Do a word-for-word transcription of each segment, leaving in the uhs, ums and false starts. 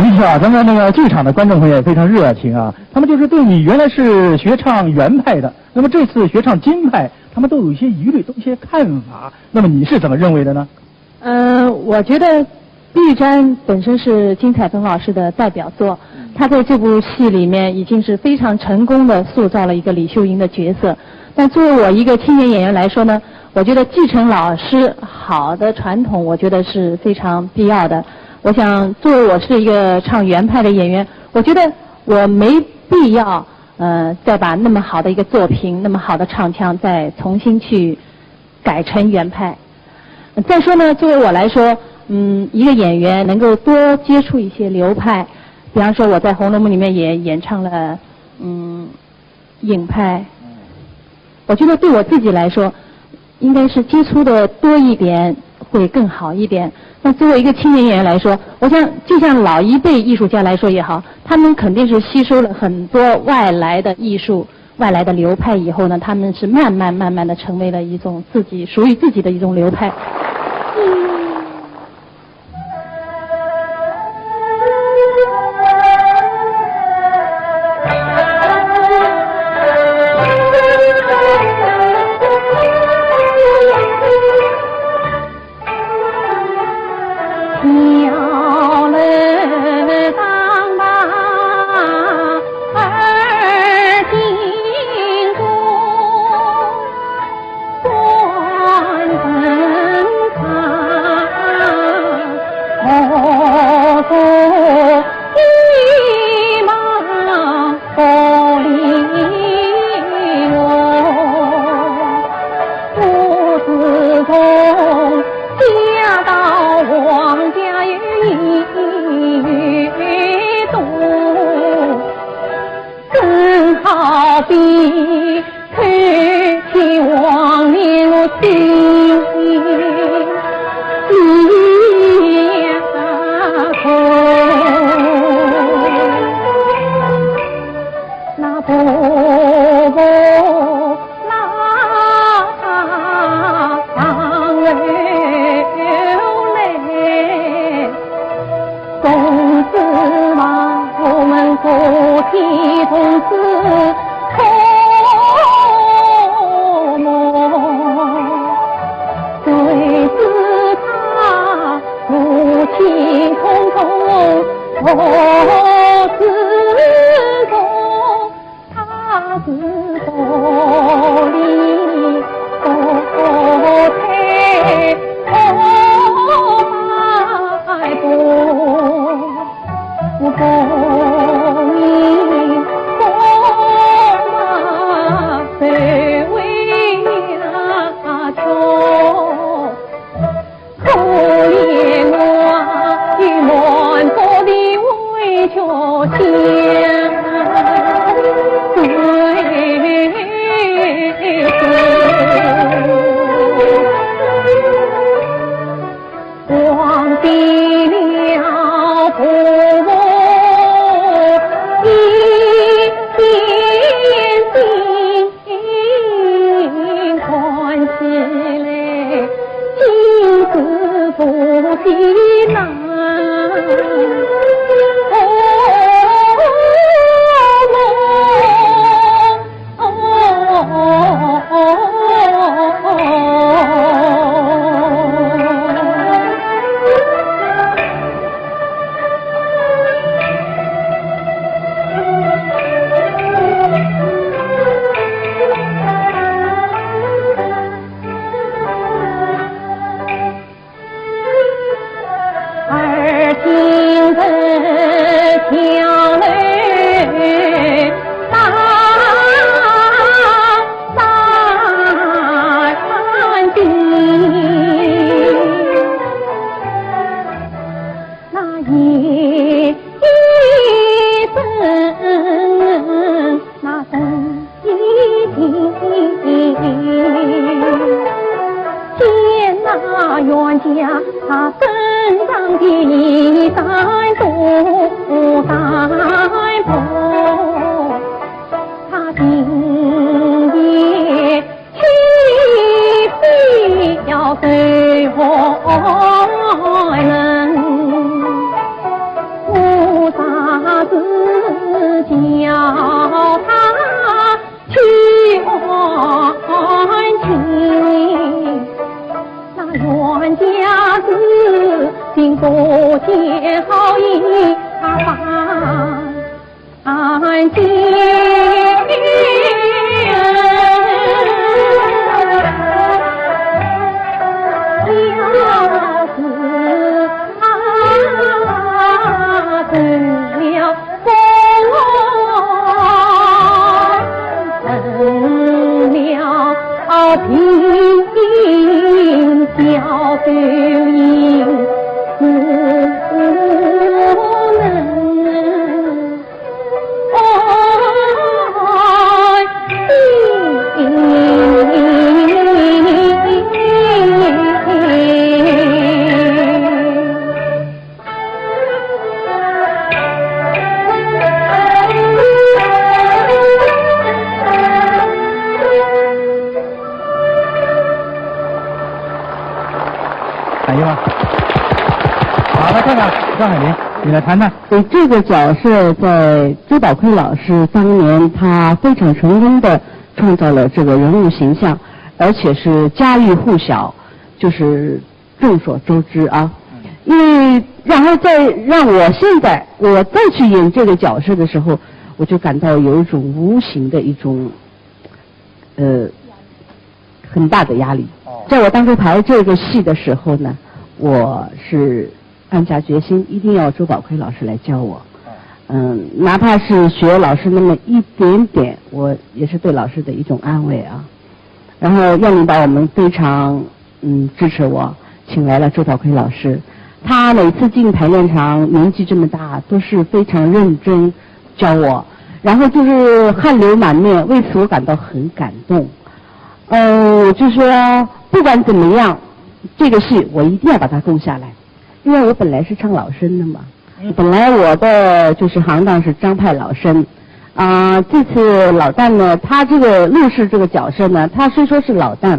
的确啊，咱们那个剧场的观众朋友也非常热情啊，他们就是对你原来是学唱袁派的，那么这次学唱京派，他们都有一些疑虑，都有一些看法。那么你是怎么认为的呢？呃，我觉得《碧玉簪》本身是金采风老师的代表作，他在这部戏里面已经是非常成功的塑造了一个李秀英的角色。但作为我一个青年演员来说呢，我觉得继承老师好的传统，我觉得是非常必要的。我想，作为我是一个唱袁派的演员，我觉得我没必要，呃，再把那么好的一个作品，那么好的唱腔再重新去改成袁派。再说呢，作为我来说，嗯，一个演员能够多接触一些流派，比方说我在《红楼梦》里面也演唱了，嗯，影派。我觉得对我自己来说，应该是接触的多一点会更好一点。那作为一个青年演员来说，我想就像老一辈艺术家来说也好，他们肯定是吸收了很多外来的艺术、外来的流派以后呢，他们是慢慢慢慢的成为了一种自己属于自己的一种流派。是叫他去还情，那冤家事情不叫一般。 满意吗？好，来看看张海林，你来谈谈。对这个角色，在周宝奎老师当年，他非常成功的创造了这个人物形象，而且是家喻户晓，就是众所周知啊。因为然后再让我现在我再去演这个角色的时候，我就感到有一种无形的一种呃很大的压力。在我当初排这个戏的时候呢，我是暗下决心，一定要周宝奎老师来教我。嗯，哪怕是学老师那么一点点，我也是对老师的一种安慰啊。然后燕玲导演非常嗯支持我，请来了周宝奎老师。他每次进排练场，年纪这么大，都是非常认真教我，然后就是汗流满面，为此我感到很感动。嗯，我就说不管怎么样，这个戏我一定要把它攻下来，因为我本来是唱老生的嘛。本来我的就是行当是张派老生，啊、这次老旦呢，他这个陆氏这个角色呢，他虽说是老旦，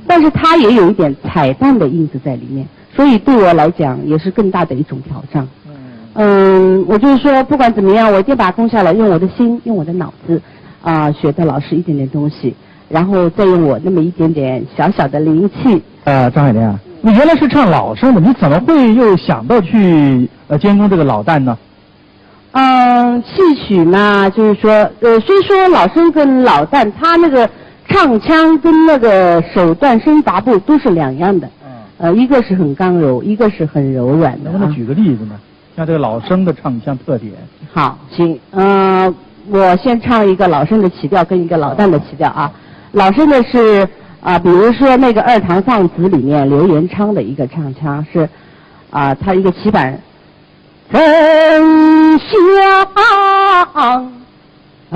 但是他也有一点彩旦的影子在里面，所以对我来讲也是更大的一种挑战。嗯，我就是说，不管怎么样，我一定把它攻下来，用我的心，用我的脑子，啊、学到老师一点点东西，然后再用我那么一点点小小的灵气。呃，张海林啊，你原来是唱老生的，你怎么会又想到去呃监工这个老旦呢？嗯，戏曲嘛，就是说，呃，虽说老生跟老旦，他那个唱腔跟那个手段、身法步都是两样的。嗯，呃，一个是很刚柔，一个是很柔软的啊。能不能举个例子呢？像这个老生的唱腔特点。好，行，呃，我先唱一个老生的曲调跟一个老旦的曲调啊。老生的是啊、比如说那个《二堂放子》里面刘延昌的一个唱腔是啊、他一个起板，沉香儿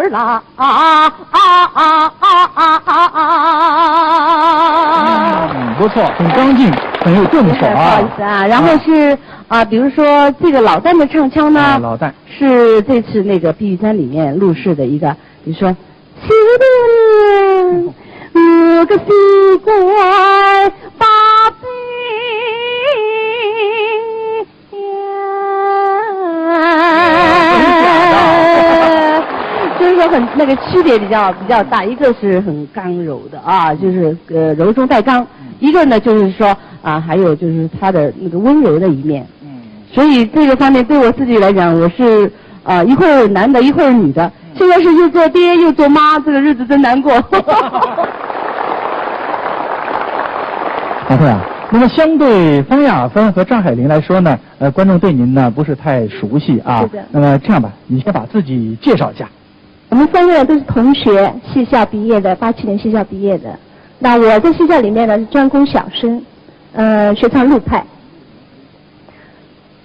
啦。嗯，不错，很刚劲，很有顿挫啊。不好意思啊，然后是啊、比如说这个老旦的唱腔呢，啊，老旦。是这次那个《碧玉簪》里面陆氏的一个，比如说，西边我个西关八百 就是说很那个区别比较比较大，一个是很刚柔的啊，就是呃柔中带刚，一个呢就是说啊，还有就是他的那个温柔的一面，所以这个方面对我自己来讲，我是啊一会儿男的，一会儿女的，现在是又做爹又做妈，这个日子真难过。宝贵啊，那么相对方亚芬和张海林来说呢，呃，观众对您呢不是太熟悉啊。是的。那么这样吧，你先把自己介绍一下。我们三个人都是同学，戏校毕业的，八七年戏校毕业的。那我在戏校里面呢是专攻小生，呃，学唱陆派。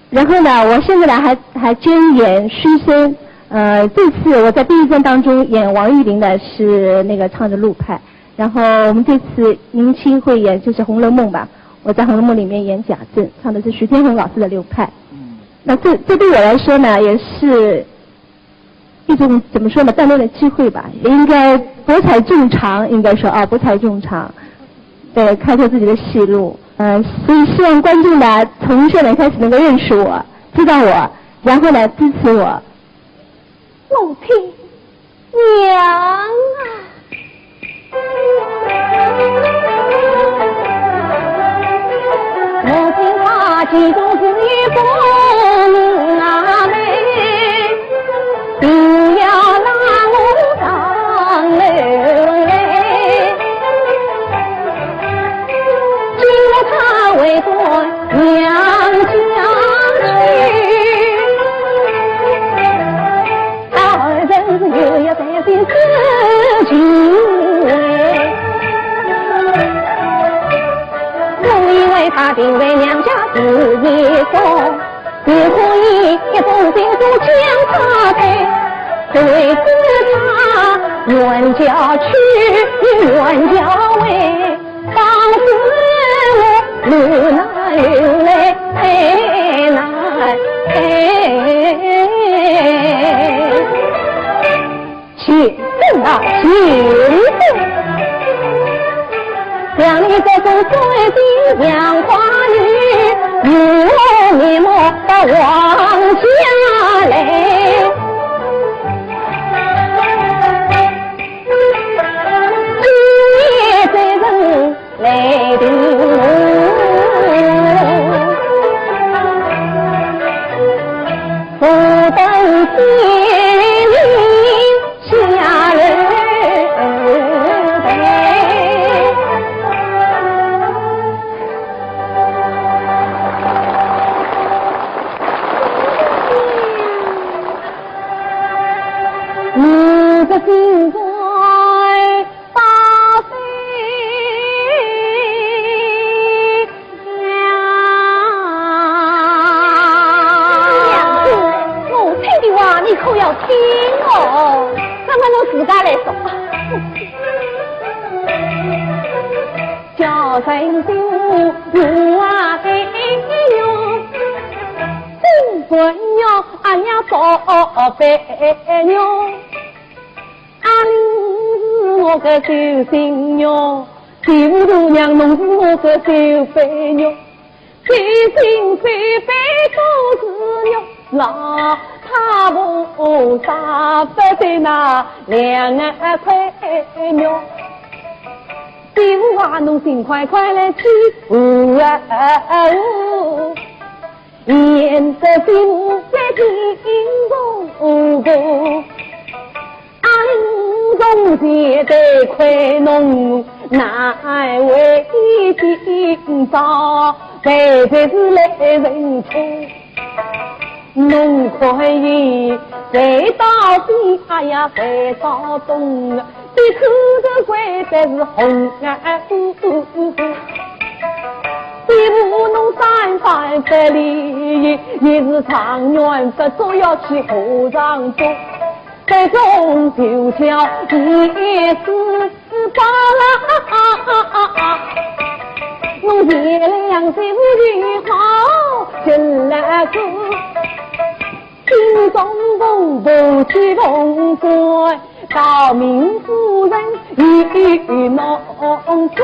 然后呢，我现在呢还还兼演书生。呃，这次我在《碧玉簪》当中演王玉林呢是那个唱的陆派。然后我们这次迎亲会演就是《红楼梦》吧，我在《红楼梦》里面演贾政，唱的是徐天红老师的流派。那这这对我来说呢，也是一种怎么说呢，锻炼的机会吧，也应该博采众长，应该说啊，博采众长，对，开拓自己的戏路。呃，所以希望观众呢，从这点开始能够认识我，知道我，然后呢，支持我。母亲，娘啊！母亲她其实是一个人啊嘞，定要拉我上楼嘞。 今日他回转娘家去，到二人是又要担心自己。我以为他定在娘家住一冬， 如果一封情书将他退，谁知他冤家去，冤家回，当时我流难流泪难。 请等啊，请等。让你这种水晶杨花女，与我面貌到王家来。今夜谁人 来的我，不等天明下楼台。你的心在 大飞呀。娘子，母亲的话你可要听哦。那么我自家来说。叫声救我啊，哎哟，金冠玉，俺娘宝贝哟。 阿林是我个救星哟，第五大娘侬是我个救兵哟，救星救兵都是我，老太婆啥不得那两个块哟。第五啊，侬尽快快来救我啊！ 念得心在心中过，暗中写得亏侬难为今朝，万岁是来人请。侬可以回到西，哎呀，回到东， 第四个跪的是红啊，比武侬三番不离，也是状元不做，要去和尚做，最终就叫一死不了。侬贤良是不是好，真来个 心中无不起凤冠，诰命夫人已梦中。